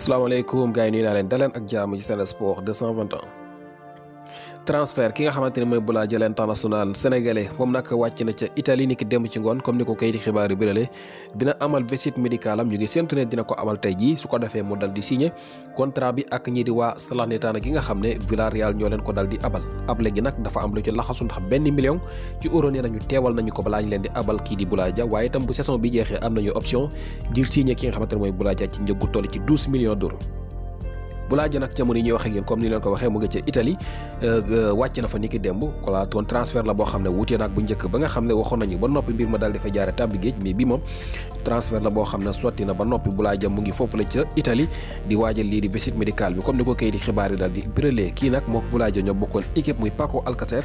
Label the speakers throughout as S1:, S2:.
S1: salaamaaleykum gars yi nuyu naa leen daleen ak jàmm ci Sen Sport 221 transfert ki nga xamante ne mooy Boulaye Dia l'international sénégalais moom nag wàcc na ca Italie ni ki démb ci ngoon comme ni ko kayiti xibaar yi birale dina amal visite médicale am ñu ngi séntu ne dina ko amal tey jii su ko defee mu dal di signé contrat bi ak ñi di waa Salernitana gi nga xam ne Villarreal ñoo leen ko dal di abal able gi nag dafa am lu ci laxasu ndax benn million ci euro nee nañu teewal nañu ko balaa ñu leen di abal kii di Boulaye Dia waaye itam bu saison bi jeexee am nañu option ngir signé ki nga xamante ne mooy Boulaye Dia ci njëggu toll ci 12 millions d'euros. Boulaye Dia nag jamono yi ñuy wax ak yéen comme ni leen ko waxee mu ngi ca Italie wàcc na fa niki démb kon transfert la boo xam ne wuutee naag bu njëkk ba nga xam ne waxoon nañu ba noppi mbir ma daal di fa jaare tàbbi géej mais bi moom transfert la boo xam ne sotti na ba noppi Boulaye Dia mu ngi foofu la ca Italie di waajal lii di visite médicale bi comme ni ko kayit di xibaar yi daal di biralee kii nag mook Boulaye Dia ñoo bokkoon équipe muy Paco Alcacer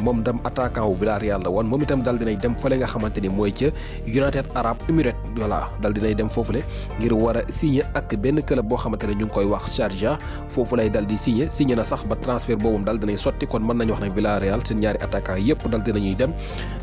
S1: moom dem attaquant wu Villarreal la woon moom itam daal dinay dem fële nga xamante ni mooy ca United Arab Emirates voilà daal dinay dem foofule ngir war a signé ak benn club boo xamante ne ñu ngi koy wax Sharjah foofu lay dal di signé na sax ba transfert boobu dal dinay sotti kon mën nañu wax ne Villarreal seen ñaari attaquant yépp dal dinañuy dem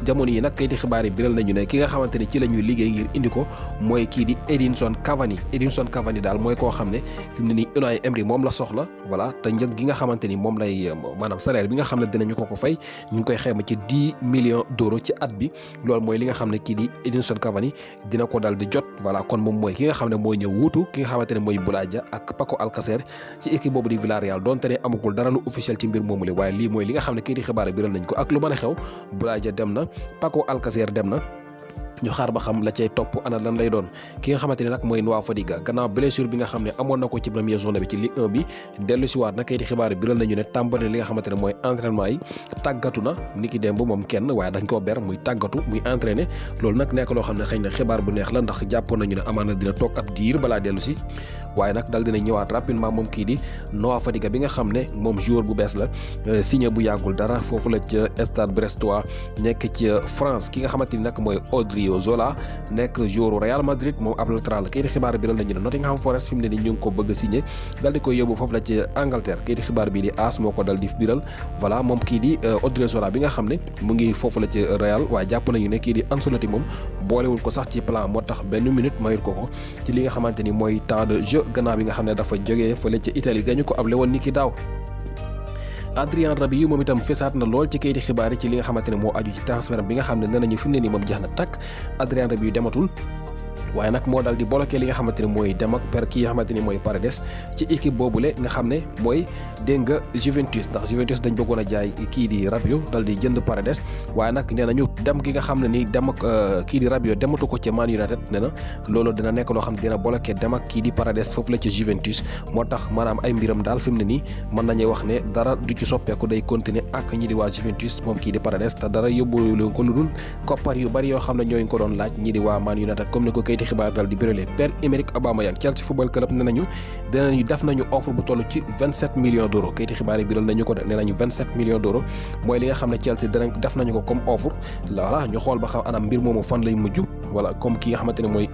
S1: jamono yi nag kayiti xibaar yi biral nañu ne ki nga xamante ni ci la ñuy liggéey ngir indi ko mooy kii di Edinson Cavani daal mooy koo xam ne fi mu ne nii Unai Emery moom la soxla voilà te njëg gi nga xamante ni moom lay maanaam salaire bi nga xam ne dinañu ko fay ñu ngi koy xayma ci 10 millions d'euros ci at bi loolu mooy li nga xam ne kii di Edinson Cavani dina ko dal di jot voilà kon moom mooy ki nga xam ne mooy ñëw wuutu ki nga xamante ne mooy Boulaye Dia ak Paco Alcacer ci équipe boobu di Villarreal donte ne amagul dara lu officiel ci mbir moomule waaye lii mooy li nga xam ne kii di xibaar biral nañ ko ak lu mën a xew Boulaye Dia dem na Paco Alcacer dem na ñu xaar ba xam la cay topp ana lan lay doon ki nga xamante ne nag mooy Noah Fadiga gannaaw blessure bi nga xam ne amoon na ko ci première journée bi ci Ligue 1 bi dellu si waat na kay di xibaar biral nañu ne tàmbali li nga xamante ne mooy entraînement yi tàggatu na ni ki démb moom kenn waaye dañ koo ber muy tàggatu muy entraîné loolu nag nekk loo xam ne xëy na xibaar bu neex la ndax jàppoon nañu ne amaana dina toog ab diir balaa dellu si waaye nag dal dina ñëwaat rapidement moom kii di Noah Fadiga bi nga xam ne moom joueur bu bees la signé bu yàggul dara foofu la ca Stade Brestois nekk ci France ki nga xamante ni nag mooy Odriozola nekk joueur Real Madrid moom ab latéral kayiti xibaar bi nañu ne Nottingham Forest fi mu ne ni ñu ngi ko bëgg a signé dal di koy yóbbu foofu la ci Angleterre kayiti xibaar bii di AS moo ko dal di biral voilà moom kii di Odriozola bi nga xam ne mu ngi foofu la ci Real waaye jàpp nañu ne kii di Ancelotti moom boolewul ko sax ci plan moo tax benn minute mayul ko ci li nga xamante ni mooy temps de jeu gannaaw bi nga xam ne dafa jógee fële ci Italie gañu ko able woon ni ki daaw Adrien Rabiot moom itam fesaat na lool ci kayiti xibaar yi ci li nga xamante ne moo aju ci transfert bi nga xam ne nee nañu fi mu ne nii moom jeex na takk Adrien Rabiot dematul waaye nag moo daal di bloqué li nga xamante ne mooy dem ak per ki nga xamante ni mooy Paredes ci équipe boobule nga xam ne mooy dégg nga Juventus ndax Juventus dañ bëggoon a jaay kii di Rabiot dal di jënd Paredes waaye nag nee nañu dem gi nga xam ne ni dem ak kii di Rabiot dematu ko ca Man United nee na loolu dina nekk loo xam ne dina bloqué dem ak kii di Paredes foofu la ca Juventus moo tax maanaam ay mbiram daal fi mu ne nii mën nañuy wax ne dara du ci soppeeku day continuer ak ñi di waa Juventus moom kii di Paredes te dara yóbbu leen ko lu dul koppar yu bari yoo xam ne ñooñu ko doon laaj ñi di waa Man United comme ni ko kayiti xibaar dal di bérélé Pierre-Emerick Aubameyang Chelsea football club nee nañu def nañu offre bu toll ci 27 millions d'euros kayiti xibaar yi biral nañu ko nee nañu 27 millions d'euros mooy li nga xam ne Chelsea def nañu ko comme offre voilà ñu xool ba xam anam mbir moomu fan lay mujj voilà comme ki nga xamante ne mooy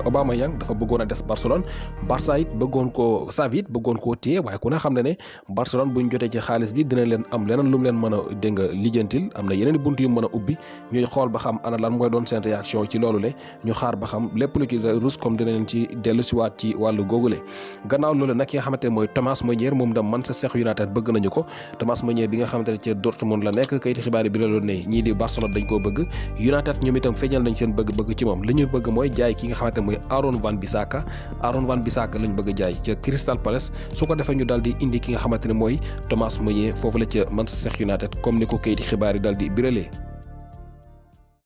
S1: Aubameyang dafa bëggoon a des Barcelone Barça it bëggoon koo Xavi it bëggoon koo téye waaye ku ne xam ne Barcelone buñ jotee ci xaalis bi dina leen am leneen lu mu leen mën a dégg nga lijjantil am na yeneen bunt yu mën a ubbi ñuy xool ba xam ana lan mooy doon seen réaction ci loolu le ñu xaar ba xam lépp lu ci rus comme dina leen ci dellu siwaat ci wàllu googule gannaaw loolu nag ki nga xamante ne mooy Thomas Meunier moom da Manchester United bëgg nañu ko Thomas Meunier bi nga xamante ne ci Dortmund la nekk kayiti xibaar bi la loolu ne ñii di Barcelone dañ koo bëgg United ñoom itam feeñal nañ seen bëgg-bëgg ci moom li ñu bëgg mooy jaay ki nga xamante ne mooy Aaron Wan Bissaka lañ bëgg jaay ca Crystal Palace su ko defee ñu daal di indi ki nga xamante ne mooy Thomas Meunier foofu la ca Manchester United comme ni ko kayiti xibaar yi daal di biralee